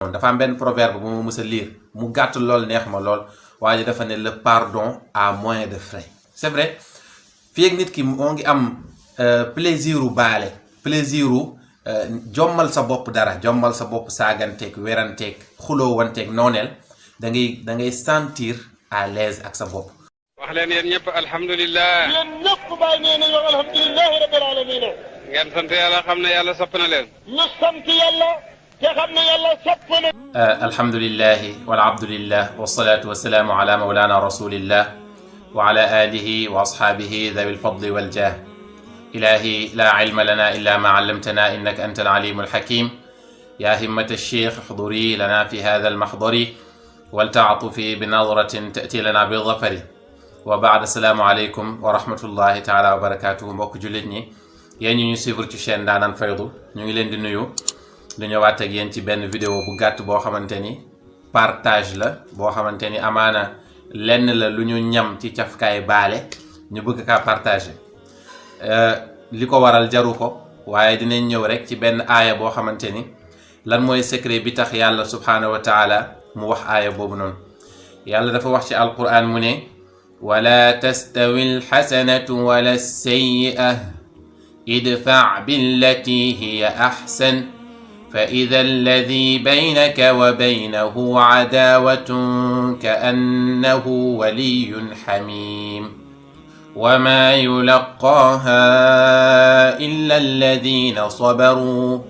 dafa am benn proverbe bu ma mës a lire mu gàtt lool neex ma lool waaye dafa ne le pardon à moins de frais. C'est vrai fii ak nit ki moo ngi am plaisir u baale plaisir u jommal sa bopp dara jommal sa bopp saaganteeg weranteeg xuloo wanteeg nooneel da ngay sentir à l'aise ak sa bopp. wax leen yéen ñëpp alhamdulilah. yéen ñëpp bàyyi nee nañu alhamdulilah rabbil alamin. ngeen sant yàlla xam ne yàlla sopp na leen. ñu sant yàlla te xam ne yàlla sopp na. alhamdulilah wal abdulillah wasalaatu wasalaamu ala mawlana rasulillah wa ala alihi wa ashaabihi dhawi alfadli waljah. ilahi la ilma lana illa ma allamtana innaka anta alalimu alhakim. ya himmata alcheikh uxduri lana fi hada almaxdari waltaatufi binadratin tati lana bidafari. wa baad assalaamu aleykum wa rahmatullahi taala wa barakatuhu mbokk jullit ñi yéen ñu suivre ci chaîne Ndaanaan Faydu ñu ngi leen di nuyu lu ñëwaat ak yéen ci benn vidéo bu gàtt boo xamante ni partage la boo xamante ni amaana lenn la lu ñu ñam ci cafkaay baale ñu bëgg kaa partager li ko waral jaru ko waaye dinañ ñëw rek ci benn aaya boo xamante ni lan mooy secret bi tax yàlla subhaanahu wa taala mu wax aaya boobu noonu yàlla dafa wax ci alquran mu ne wala tastawi alxasanatu wala alsayi'a idfa' billati hiya ahsan fa ida alladi baynaka wa baynahu cadaawatun ka annahu waliyyun xamim wama yulaqqaaha illa alladina sabaruu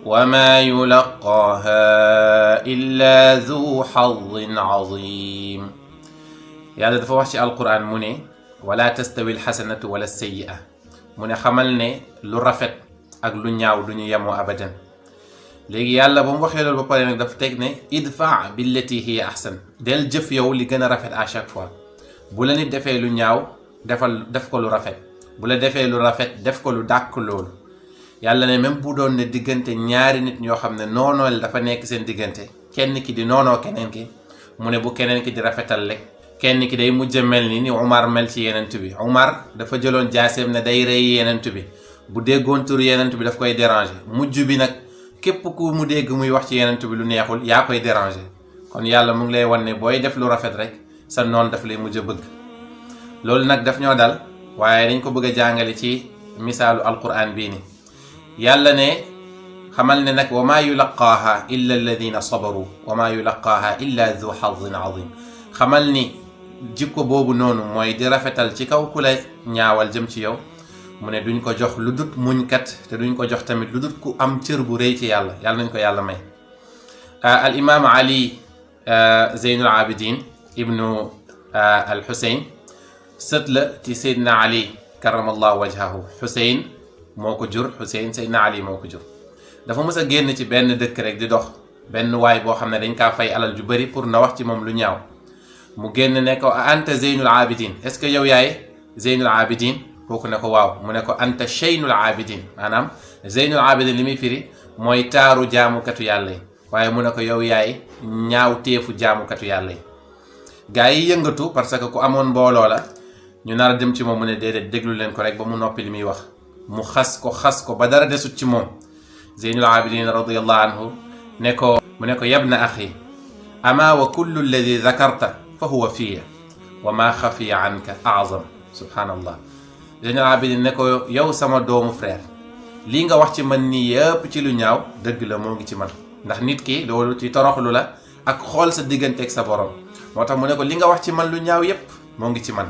wama yulaqqaaha illa du xadin cazim. yàlla dafa wax ci alquran mu ne wala tastawi alxasanatu wala alsayi'a mu ne xamal ne lu rafet ak lu ñaaw du ñu yemoo abadan. léegi yàlla ba mu waxee loolu ba pare nag dafa teg ne idfa billati hiya ahsan del jëf yow li gën a rafet à chaque fois bu la nit defee lu ñaaw def ko lu rafet bu la defee lu rafet def ko lu dàkk loolu. yàlla ne même bu doon ne diggante ñaari nit ñoo xam ne noonoo dafa nekk seen diggante kenn ki di noonoo keneen ki mu ne bu keneen ki di rafetal rek kenn ki day mujj mel ni Umar mel ci yenent bi. Umar dafa jëloon jaaseem ne day rey yenent bi bu déggoon tur yenent bi daf koy déranger mujj bi nag képp ku mu dégg muy wax ci yenent bi lu neexul yaa koy déranger. kon yàlla mu ngi lay wan ne booy def lu rafet rek sa noon daf lay mujj a bëgg. loolu nag daf ñoo dal waaye dañ ko bëgg a jàngale ci misaalu alquran bii ni yàlla ne xamal ne nag wa maa yulaqqaaha illa alladina sabaru wa maa yulaqqaaha illa du xadin azim. xamal ni jikko boobu noonu mooy di rafetal ci kaw ku la ñaawal jëm ci yow mu ne duñ ko jox lu dut muñkat te duñ ko jox tamit lu dut ku am cër bu rëy ci yàlla yàlla nañ ko yàlla may. al imam ali zeynul abidin ibnu al xusayn sët la ci seydna ali karamallahu wajhahu. xusayn moo ko jur xusayn seydna ali moo ko jur. dafa mës a génn ci benn dëkk rek di dox benn waay boo xam ne dañ kaa fay alal ju bëri pour na wax ci moom lu ñaaw mu génn ne ko anta zeynul abidin est ce que yow yaay zeynul abidin kooku ne ko waaw mu ne ko anta cheynul abidin maanaam zeynul abidin li muy firi mooy taaru jaamukatu yàlla yi waaye mu ne ko yow yaay ñaaw teefu jaamukatu yàlla yi. gaa yi yëngatu parce que ku amoon mbooloo la ñu nar a dem ci moom mu ne déedéet déglu leen ko rek ba mu noppi li muy wax mu xas ko ba dara desut ci moom. zeynul abidin radiyallahu anhu ne ko mu ne ko yabna axi ama wa kullu alladi dakarta fa huwa fiya wa ma xafiya anka azam. subhanallah. zeynul abidin ne ko yow sama doomu frère lii nga wax ci man nii yëpp ci lu ñaaw dëgg la moo ngi ci man ndax nit ki loolu ci toroxlu la ak xool sa digganteeg sa borom moo tax mu ne ko li nga wax ci man lu ñaaw yëpp moo ngi ci man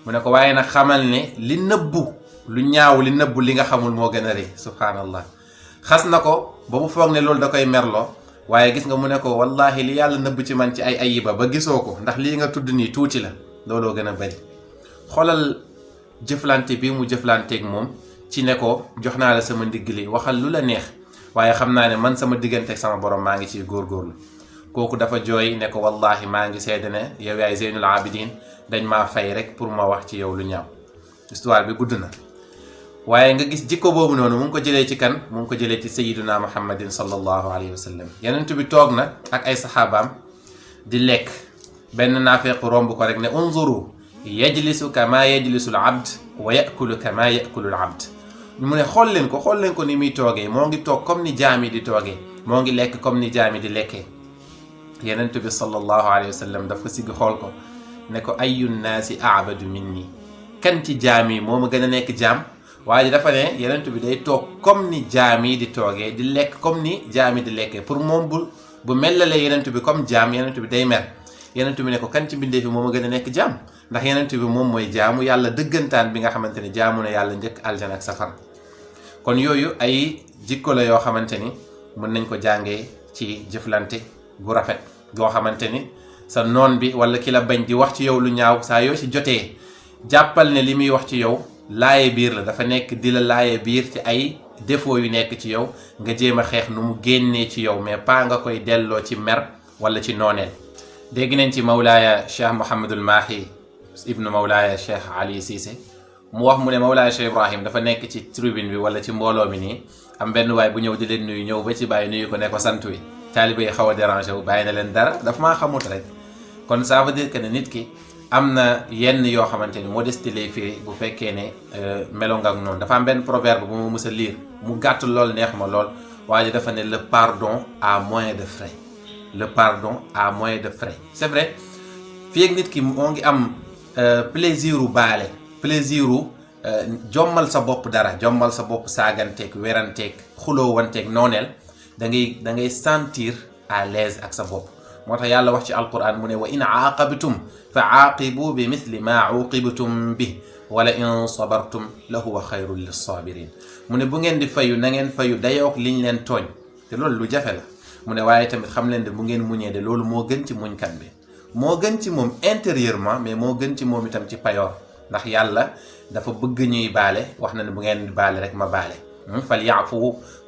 mu ne ko waaye nag xamal ne li nëbbu lu ñaaw li nëbbu li nga xamul moo gën a rëy. subhanallah. xas na ko ba mu foog ne loolu da koy merloo waaye gis nga mu ne ko wallahi li yàlla nëbb ci man ci ay ayiba ba gisoo ko ndax lii nga tudd nii tuuti la looloo gën a bari. xoolal jëflante bi mu jëflanteeg moom ci ne ko jox naa la sama ndigg li waxal lu la neex waaye xam naa ne man sama digganteeg sama borom maa ngi ciy góorgóorlu. kooku dafa jooy ne ko wallahi maa ngi seede ne yow yaay zeynul abidin dañ maa fay rek pour ma wax ci yow lu ñaaw. histoire bi gudd na waaye nga gis jikko boobu noonu mu ngi ko jëlee ci kan mu ngi ko jëlee ci sayiduna muhammadin sallallahu alayhi wa sallam. yenent bi toog na ak ay saxaabaam di lekk benn naafeq romb ko rek ne unzuru yajlisu kama yajlisu al abd wa yakulu kama yakulu al abd. mu ne xool leen ko ni muy toogee moo ngi toog comme ni jaam yi di toogee moo ngi lekk comme ni jaam yi di lekkee. Yonent bi sallallahu alayhi wa sallam daf ko sigg xool ko ne ko ayu naasi abadu minni, kan ci jaam yi moo ma gën a nekk jaam. waaye dafa ne Yonent bi day toog comme ni jaam yi di toogee, di lekk comme ni jaam yi di lekkee. pour moom bu mellalee Yonent bi comme jaam, Yonent bi day mer. Yonent bi ne ko kan ci mbindee fi moo ma gën a nekk jaam, ndax Yonent bi moom mooy jaamu yàlla dëggantaan bi nga xamante ne jaamu na yàlla njëkk aljana ak safara. kon yooyu ay jikko la yoo xamante ni mën nañ ko jàngee ci jëflante gu rafet goo xamante ni sa noon bi wala ki la bañ di wax ci yow lu ñaaw, saa yoo ci jotee jàppal ne li muy wax ci yow laaye biir la, dafa nekk di la laaye biir ci ay défaut yu nekk ci yow, nga jéem a xeex nu mu génnee ci yow, mais pas nga koy delloo ci mer wala ci nooneel. dégg nañ ci Mawlaaya Cheikh Mouhamadul Mahi ibnu Mawlaaya Cheikh Ali Cissé mu wax mu ne Mawlaaya Cheikh Ibrahim dafa nekk ci tribune bi wala ci mbooloo mi nii, am benn waay bu ñëw di leen nuyu, ñëw ba ci bàyyi nuyu ko ne ko sant wi. taalibe yi xaw a dérangé wu, bàyyi na leen dara dafa maa xamut rek. kon ça veut dire que ne nit ki am na yenn yoo xamante ni modestie lay firi bu fekkee ne melo nga ak noonu. dafa am benn proverbe bu ma mës a lire mu gàtt lool, neex ma lool, waaye dafa ne le pardon à moins de frais. le pardon à moins de frais. c'est vrai, fii ak nit ki moo ngi am plaisir u baale, plaisir u jommal sa bopp dara, jommal sa bopp saaganteeg weranteeg xuloo wanteeg nooneel, da ngay sentir à l'aise ak sa bopp. moo tax yàlla wax ci alquran mu ne wa in aaqabtum fa aaqibu bi mithli ma uqibtum bi wala in sabartum la huwa xayrun lissabirin. mu ne bu ngeen di fayu na ngeen fayu dayoog liñ leen tooñ, te loolu lu jafe la. mu ne waaye tamit xam leen de bu ngeen muñee de loolu moo gën ci muñkat bi, moo gën ci moom intérieurement, mais moo gën ci moom itam ci payoor, ndax yàlla dafa bëgg ñuy baale. wax na ne bu ngeen di baale rek ma baale.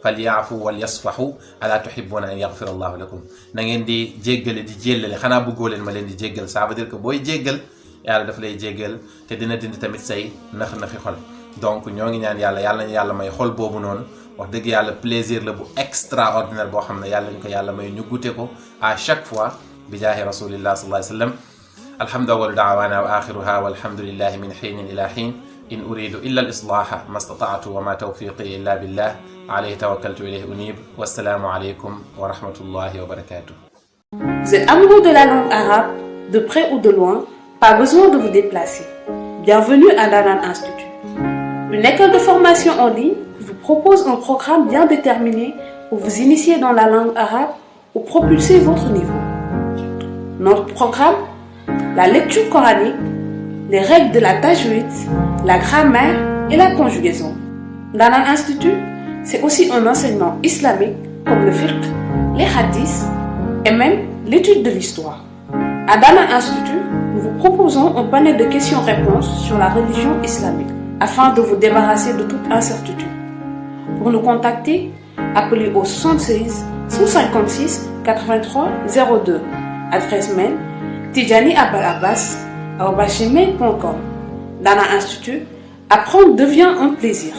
falyaafu wal yasfahu ala tuhibbuna an yaghfira allahu lakum. na ngeen di jéggale di jéllale, xanaa bëggoo leen ma leen di jéggal. ça veut dire que booy jéggal yàlla daf lay jéggal te dina dindi tamit say nax-naxi xol. donc ñoo ngi ñaan yàlla ñu yàlla may xol boobu noonu. wax dëgg yàlla plaisir la bu extraordinaire boo xam ne yàlla ñu ko yàlla may ñu goûter ko à chaque fois bi jaahi rasulillah sallallahu alayhi wa sallam. alhamdu awwalu da'wana wa akhiruha walhamdulillahi min hiinin ila hiin. in uridu illa al-islaha ma stata'tu wa ma tawfiqi illa billah alayhi tawakkaltu ilayhi unib. Wassalamu alaykum wa rahmatullahi wa barakatuh. Vous êtes amoureux de la langue arabe, de près ou de loin, pas besoin de vous déplacer. Bienvenue à Danan Institut, une école de formation en ligne qui vous propose un programme bien déterminé pour vous initier dans la langue arabe ou propulser votre niveau. Notre programme, la lecture coranique, les règles de la tajwid, la grammaire et la conjugaison. Danan Institut, c'est aussi un enseignement islamique comme le fiqh, les hadiths et même l'étude de l'histoire. À Danan Institut, nous vous proposons un panel de questions-réponses sur la religion islamique afin de vous débarrasser de toute incertitude. Pour nous contacter, appelez au 76 156 83 02. Adresse mail tidjaniabalabbas@gmail.com. Danan Institut, apprendre devient un plaisir.